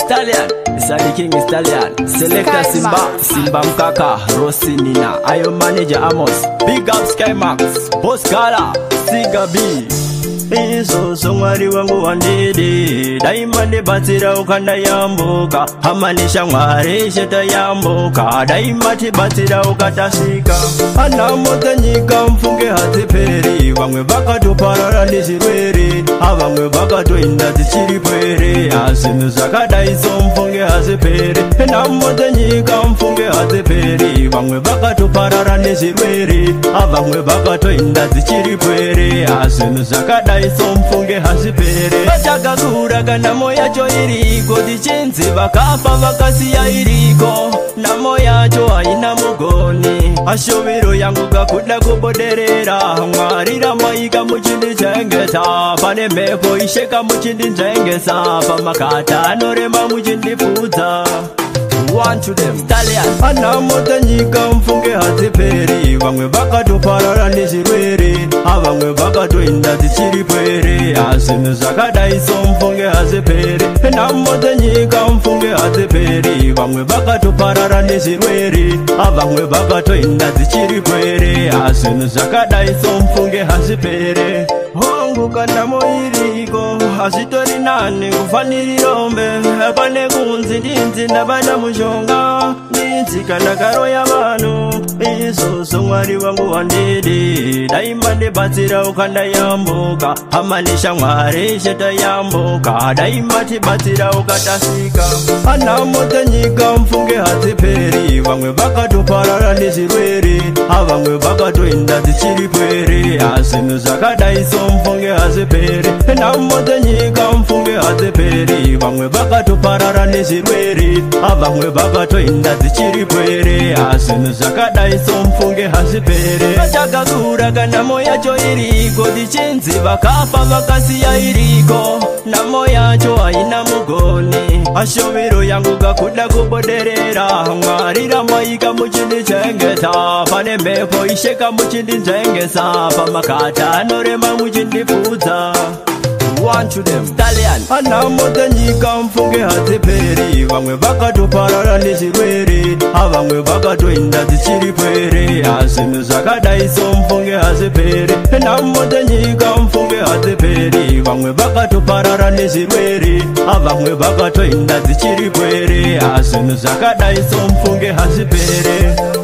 Stallion, Sally King Stallion, Selector Sky Simba, Max. Simba Mkaka, Rossi Nina, Ayo Manager Amos, Big Up Sky Max, Boss Gala, Siga B. Izvozvo Mwari wangu wandidi, dai mandibatsira ukandayambuka, hama neshamwari ishe tayambuka, dai matibatsira ukatasvika. Anhamo dzenyika mfunge hadziperi, vamwe vakatoparara nezvirwere, avamwe vakatoenda dzichiri pwere, zvinhu zvakadai so mfunge hazviperi. Nhamo dzenyika mfunge hadziperi, vamwe vakatoparara nezvirwere, avamwe vakatoenda dzichiri pwere, zvinhu zvakadai so mfunge hazviperi. Vatakakura kana nhamo yacho iriko, tichinzi vakafa vakasiya iriko, nhamo yacho haina mugoni. Ashuviro yangu kakuda kuboderera, Mwari rambaika muchindichengeta, pane mhepo isheka muchindinzvengesa, pamakata anorema muchindipfudza. One to them, Stallion. Anhamo dzenyika mfunge hadziperi, vamwe vakatoparara nezvirwere, avamwe vakatoenda dzichiri pwere, zvinhu zvakadai so mfunge hazviperi. Nhamo dzenyika mfunge hadziperi, vamwe vakatoparara nezvirwere, avamwe vakatoenda dzichiri pwere, zvinhu zvakadai so mfunge hazviperi. Hongu kana iriko, hazvitori nani kufanirombe, pane kunzi ndinzi ndabata mushonga, ndinzi kana karoya vanhu. Izvozvo Mwari wangu wandidi, dai mandibatsira ukandayambuka, hama neshamwari ishe tayambuka, dai matibatsira ukatasvika. Anhamo dzenyika mfunge hadziperi, vamwe vakatoparara nezvirwere, avamwe vakatoenda dzichiri pwere, zvinhu zvakadai so mfunge hazviperi. Nhamo dzenyika mfunge hadziperi, vamwe vakatoparara nezvirwere, avamwe vakatoenda dzichiri pwere, zvinhu zvakadai so mfunge hazviperi. Vatakakura kana nhamo yacho iriko, tichinzi vakafa vakasiya iriko, nhamo yacho haina mugoni. Ashuviro yangu kakuda kuboderera, Mwari rambaika muchindichengeta, pane mhepo isheka muchindinzvengesa, pamakata anorema muchindipfudza. One to them, Stallion. Anhamo dzenyika mfunge hadziperi, vamwe vakatoparara nezvirwere, avamwe vakatoenda dzichiri pwere, zvinhu zvakadai so mfunge hazviperi. Nhamo dzenyika mfunge hadziperi, vamwe vakatoparara nezvirwere, avamwe vakatoenda dzichiri pwere, zvinhu zvakadai so mfunge hazviperi.